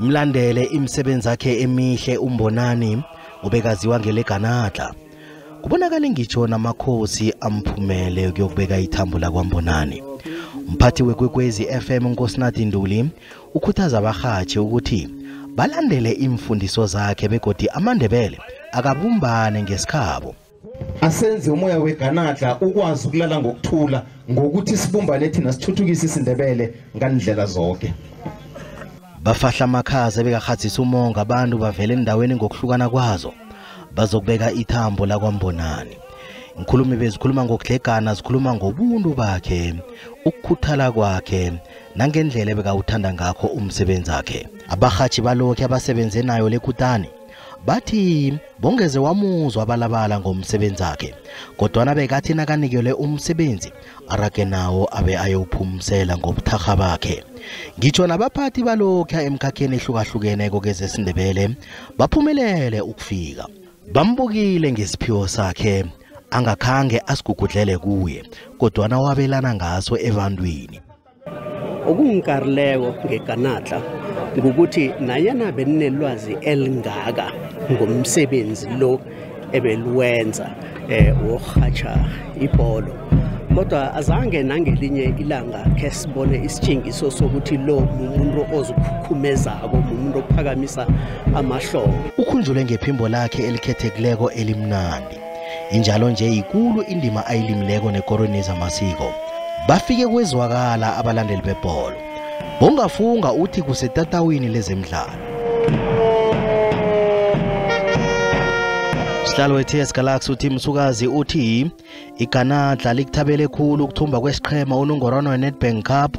Imlandele imisebenzi yakhe emihle uMbonani ubekaziwa ngeleganadla. Kubonakala ngitsho namakhosi amphumele ukuyokubeka ithambo lakwaMbonani. Umphathi weKwekwezi FM uNkosinathi Nduli ukhuthaza abarhatjhi ukuthi balandele imfundiso zakhe begodi amaNdebele akabumbane ngesikhabo. Asenze umoya weganadla ukwazi ukulala ngokuthula ngokuthi sibumbane thina sithuthukise isiNdebele ngandlela zonke. Bafahla amakhaza bekahadzisa umonga abantu bavele endaweni ngokuhlukana kwazo bazokubeka ithambo lakwaMbonani. Inkhulumi bezikhuluma ngokudlegana, zikhuluma ngobuntu bakhe, ukukhuthala kwakhe nangendlela ebekawuthanda ngakho umsebenzi wakhe. Abarhatjhi balokhu abasebenze nayo lekutani bathi bongeze wamuzwa abalabala ngomsebenzi wakhe, kodwana bekathi nakanikelwe umsebenzi arage nawo abe ayowuphumsela ngobuthakgha bakhe. Ngitsho nabaphathi balokhu emkhakheni ehlukahlukeneko kezesiNdebele baphumelele ukufika. Bambukile ngesiphiwo sakhe angakhange asigugudlele kuye, kodwana wabelana ngaso ebantwini. Okungikarileko ngeganadla ngokuthi nayena beninelwazi elingaka ngomsebenzi lo ebeluwenza wokurhatjha ibholo, kodwa azange nangelinye ilanga khe sibone isitshengiso sokuthi lo mumuntu ozikhukhumezako, mumuntu ophakamisa amahlombe. Ukhunjulwe ngephimbo lakhe elikhethekileko elimnandi. Injalo nje ikulu indima ayilimileko nekorweni yezamasiko. Bafike kwezwakala abalandeli bebholo. Bongafunga uthi kusetatawini lezemidlalo. Sihlalo we-TS Galaxy uthi Msukazi uthi iganadla likuthabele khulu ukuthumba kwesiqhema unongorwana we-Nedbank Cup.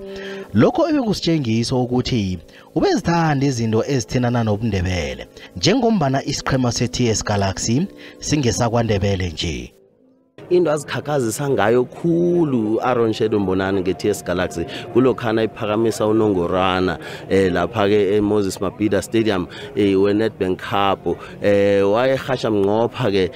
Lokho ebekusitshengiso ukuthi ubezithanda izinto ezithinana nobuNdebele, njengombana isiqhema se-TS Galaxy singesakwaNdebele nje. Into azikhakhazisa ngayo khulu Aaron Shadow Mbonani nge-TS Galaxy kulokhana iphakamisa unongorwana lapha-ke e-Moses Mabhida Stadium we-Nedbank Cup. Wayehasha mnqopha-ke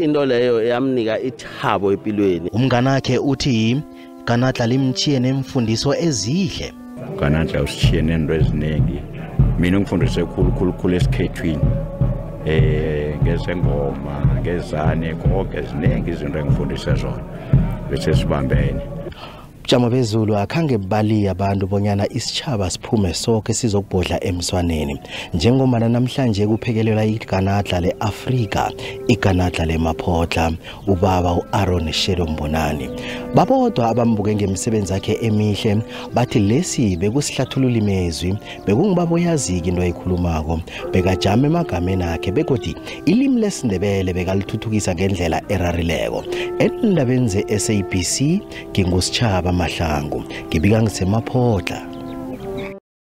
into leyo yamnika ithabo empilweni. Umnganakhe uthi ganadla limchiye nemfundiso ezihle. Ganadla usishiye nento eziningi. Mina ngifundise khulu khulu khulu esikhethwini. Ngezengoma, ngezane, konke eziningi izinto engifundise zona bese sibambene. Ubujamo bezulu akhange baliye abantu bonyana isitjhaba siphume sonke sizokubhodla emswaneni, njengombana namhlanje kuphekelelwa iganadla le-Afrika, iganadla leMaphodla, ubaba u-Aaron Shadow Mbonani. Babodwa abambuke ngemisebenzi yakhe emihle bathi lesi bekusihlathulula imezwi, bekungibaba oyaziki into ayikhulumako, bekajama emagameni akhe begodi ilimi lesiNdebele bekalithuthukisa ngendlela erarileko. Endabeni ze-SABC ngingusitjhaba Mahlangu, ngibika ngiseMaphodla.